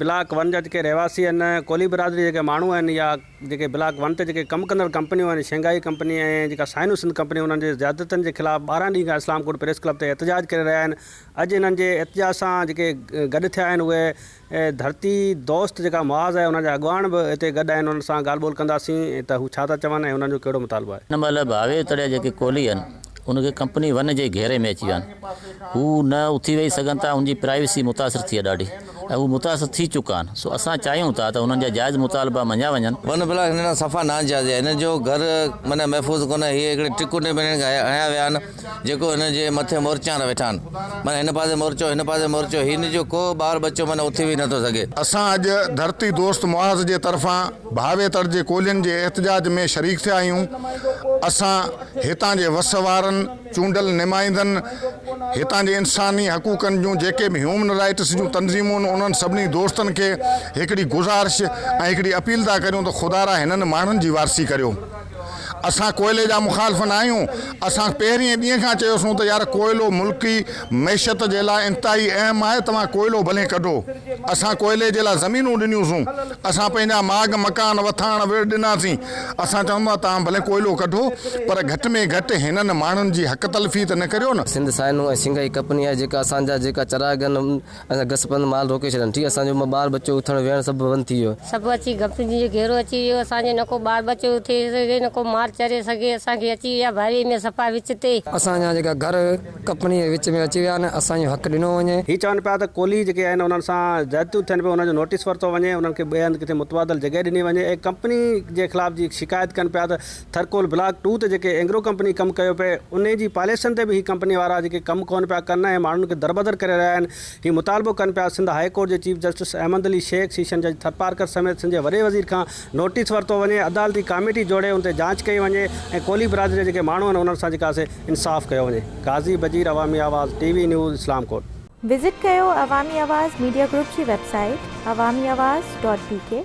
Block one جا جيڪي رهواسي آهن، ڪولهي برادري جا جيڪي ماڻهو آهن يا جيڪي بلاڪ ون تي جيڪي ڪم ڪندڙ ڪمپنيون آهن شنگهائي ڪمپني ۽ جيڪا سائنو سنڌ ڪمپني انهن جي زيادتين جي خلاف 12 ڏينهن کان اسلام ڪوٽ پريس ڪلب تي احتجاج ڪري رهيا آهن اڄ انهن جي احتجاج سان جيڪي گڏ ٿيا آهن اهي ڌرتي دوست جيڪا محاذ آهي انهن جا اڳواڻ به هتي گڏ آهن انهن سان ڳالهه ٻولهه ڪنداسين ته هو ڇا ٿا چون ۽ انهن جو ڪهڙو مطالبو آهي. هن مهل ڀاوي تڙيا جيڪي ڪولهي آهن ان کي ڪمپني ون جي گهيري ۾ اچي ويا آهن. هو نه اٿي ويهي سگهن ٿا، ان جي پرائيويسي متاثر ٿي آهي ڏاڍي ۽ هو متاثر ٿي چڪا آهن. سو اسان چاهيون ٿا ته انهن جا جائز مطالبا مڃيا وڃن. ون بلاڪ هنن کان صفا ناجائز آهي. هنن جو گهر معنيٰ محفوظ ڪونهي. هي هڪڙي ٽڪنڊي ۾ هنن کي هنيا ويا آهن جيڪو هنن جي مٿي مورچا ويٺا آهن. معنيٰ هن پاسي مورچو هن پاسي مورچو هن جو ڪو ٻار ٻچو معنيٰ اٿي ويهي نٿو سگهي. اسان اڄ ڌرتي دوست محاذ جي طرفان ڀاوي تڙ جي ڪولهين جي احتجاج ۾ شريڪ ٿيا آهيون. اسان هتان جي وس وارن چونڊيل نمائندن، هتان جي انساني حقوقن جون جيڪي به هيومن رائيٽس جون تنظيمون آهن انهن سڀني دوستن کي هڪڙي گذارش ۽ هڪڙي اپيل ٿا ڪريون ته خدارا هنن ماڻهن جي وارثي ڪريو. اسان ڪوئلي جا مخالف نه آهيون، اسان پهرين ڏينهن کان چيوسون ته يار ڪوئلو ملڪي معيشت جي لاء انتهائي اهم آهي توهان ڪوئلو ڀلين ڪڍو، اسان ڪوئلي جي لاء زمينون ڏنيونسون، اسان پنهنجا ماڳ مڪان وٿاڻ وڙ ڏناسين، اسان چون ٿا توهان ڀلين ڪوئلو ڪڍو پر گهٽ ۾ گهٽ هنن ماڻهن جي حق تلفي ته نه ڪريو نه. سنڌ سائنو ۽ شنگهائي ڪپني آهي جيڪا اسان جا جيڪا چراگن اسان گس بند مال روڪي ڇڏن ٺيڪ اسان جو ٻار ٻچو اٿڻ ويهڻ سڀ بند ٿي ويو. سڀ اچي گپن جو گهيرو اچي ويو اسان جو نه ڪو ٻار ٻچو اٿي سگهي نه ڪو مال چري سگهي اسان کي اچي ويا ڀري ۾ صفا وچ تي. اسان جا جيڪا گهر ڪپني جي وچ ۾ اچي ويا آهن اسان جو حق ڏنو وڃي. هي چون پيا ته ڪولهي جيڪي آهن انهن سان زيادتيون ٿين پيون انهن جو نوٽيس ورتو وڃي انهن کي ٻئي هنڌ ڪٿي متبادل جڳهه ڏني وڃي ۽ ڪمپني جي خلاف جي شڪايت ڪن پيا ته ٿرڪول بلاڪ ٽو تي جيڪي اينگرو ڪمپني ڪم ڪيو پئي انهي جي پاليسين تي به هي ڪمپني وارا جيڪي ڪم ڪونه پيا ڪن ۽ ماڻهن کي دربدر ڪري رهيا آهن هي مطالبو ڪن پيا سنڌ هاء ڪورٽ جي chief justice Ahmed Ali Shaikh session جج ٿرپارڪر سميت سنڌ جي وڏي وزير کان نوٽيس ورتو وڃي عدالتي ڪاميٽي جوڙي ان تي جاچ ڪئي وڃي ۽ ڪولهي برادري جا جيڪي ماڻهو آهن انهن سان جيڪا سي انصاف ڪيو وڃي Qazi Bajeer Awami Awaz T V news Islamkot. Visit ڪيو عوامي آواز ميڊيا گروپ جي website Awami Awaz dot B K.